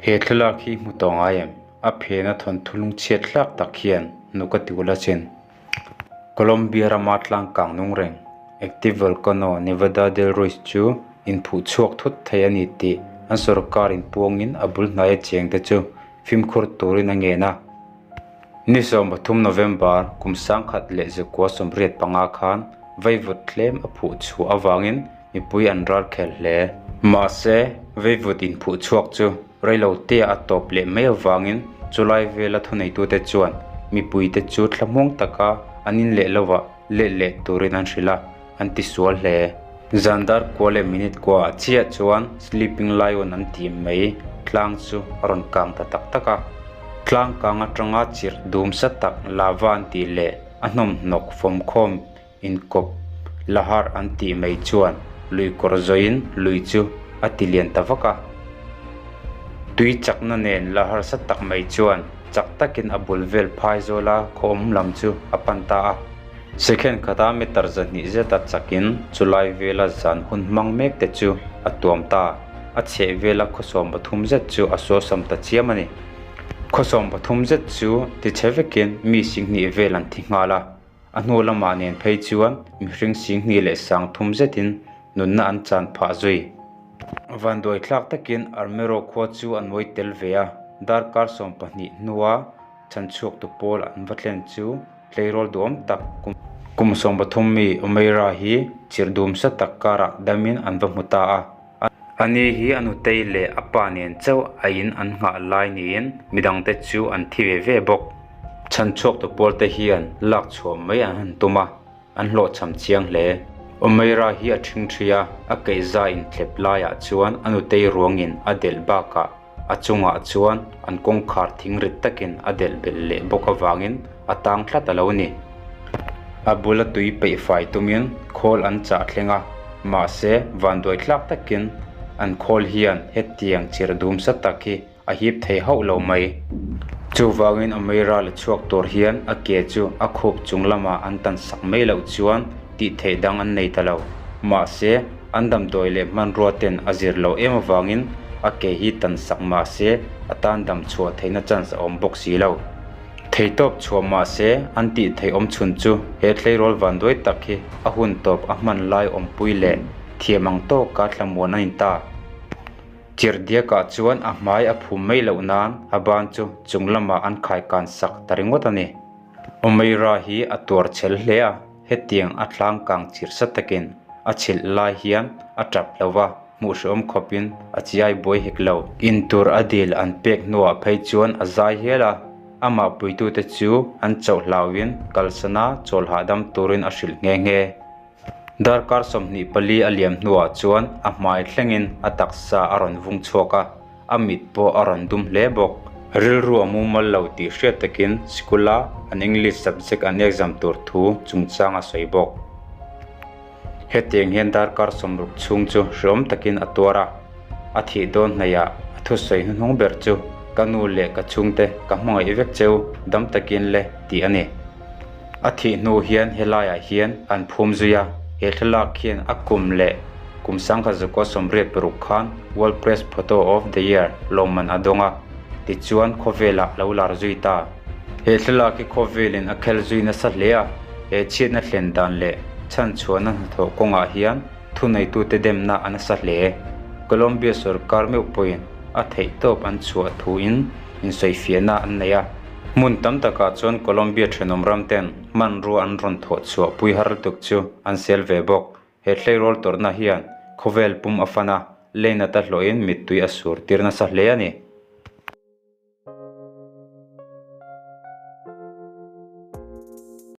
He thlalak hi hmu tawh ngai em? A phena thawnthu lungchhiat hlak tak hian hnuk a ti ula chin. Colombia rama tlangkang nung reng, active volcano Nevada del Ruiz chu inphuh chhuak thut thei a ni tih an sorkar inpuangin a bul hnaia chengte chu fimkhur turin a ngen a. Ni 13 November kum 1985 khan vaivut tlem a phuh chhuah avangin mipui an ral khel hle. Mahse, vaivut inphuh chhuak chu reilo tea a tawp leh mai avangin chulai vela thuneitute chuan mipuite chu thlamuang taka an in leh lovah let leh turin an hrilh a, an ti sual hle. Zan dar kua leh minute kua ah chiah chuan Sleeping Lion an tih mai tlang chu a rawn kang ta tak tak a. Tlang kang atanga chirh dum sa tak lava an tih leh a hnawmhnawk fawmkhawm inkawp lahar an tih mai chuan lui kawr zawiin lui chu a ti lian ta vak a. Tui chakna nen la harsa tak mai chuan chak takin a bul vel phai zawla khaw awm lam chu a pan ta a. Second khata meter 200 zeta chakin chulai vela zan hun hmang mek te chu a tuam ta. A chheh vela khaw 13 zet chu a suasam ta chiam a ni. Khaw 13 zet chu tichhe vekin mi 20,000 vel an thi nghal a. A hnu lamah nen phei chuan mihring 2,300 zetin nunna an chan phah zui. Vanduai thlak takin Armero khua chu an ngawi tel ve a, darkar 12 hnua chhanchhuak tu pawl an va thlen chu tleirawl duhawm tak kum 13 mi Omeira hi chirh dum sa tak karah damin an va hmu ta a. Ani hi a nutei leh a pa nen chauh a in an nghah lai niin midangte chu an thi ve ve bawk. Chhanchhuak tu pawl te hian lak chhuah mai an han tum a, an hlawhchham chiang hle. Omeira hi a ṭhing ṭhi a, a keihza inthlep laiah chuan a nutei ruangin a delh bakah a chungah chuan an kawngkhar thing rit takin a delh belh leh bawk avangin a tang tlat a lo ni. A bula tui peih fai tumin khawl an chah thleng a, mahse vanduai tlak takin an khawl hian hetiang chirh dum sa tak hi a hip thei hauh lo mai. Chuvangin a mei ral a chhuak tur hian a ke chu a khup chung lamah an tan sak mai loh chuan tih theih dang an nei ta lo. Mahse, an damdawi leh hmanrua ten a zir loh em avangin a ke hi tan sak mahse a tan dam chhuah theihna chance a awm bawk si lo. Theitawp chhuah mahse an tih theih awm chhun chu he tleirawl vanduai tak hi a hun tawp a hman lai awmpui leh thiam ang tawka thlamuan a ni ta. Chirhdiakah chuan a hmai a phum mai loh nan a ban chu chung lamah an khaikan sak ta ringawt a ni. Omeira hi a tuar chhel hle a, hetiang a tlang kang chirh sa takin a chhilh lai hian a tap lo va, hmuh hrehawm khawpin a chiai buai hek lo. Intur a dil an pek hnuah phei chuan a zai hial a, amah puitute chu an chauh hlauhin kalsana chawl hahdam turin a hrilh nghe nghe. Darkar 24 a liam hnuah chuan a hmai thlengin a taksa a rawn vung chhuak a, a mit pawh a rawn dum hle bawk. Rilru a mumal lo tih hriat takin sikula an English subject an exam tur thu chungchang a sawi bawk. Hetiang hian darkar 60 chhung chu hreawm takin a tuar a, a thih dawn hnaihah a thusawi hnuhnung ber chu ka nu leh ka chhungte ka hmangaih vek cheu dam takin le tih a ni. A thih hnu hian helaiah hian an phum zui a, he thlalak hian a kum leh kum 1986 khan World Press Photo of the Year lawmman a dawng a, tichuan khawvelah a lo lar zui ta. He thlalak hi khawvelin a khel zui nasa hle a, he chhiatna thlen dan leh chhanchhuahna hnathawh kawngah hian thuneitute demna a nasa hle. Colombia sorkar meuh pawhin a theihtawp an chhuah thuin insawifiahna an nei a. Hmun tam takah chuan Colombia thenawm ram ten hmanrua an rawn thawh chhuah pui har lutuk chu an sel ve bawk. He tleirawl tawrhna hian khawvel pum a fan a, lane ata hlawhin mittui a sur tir nasa hle a ni.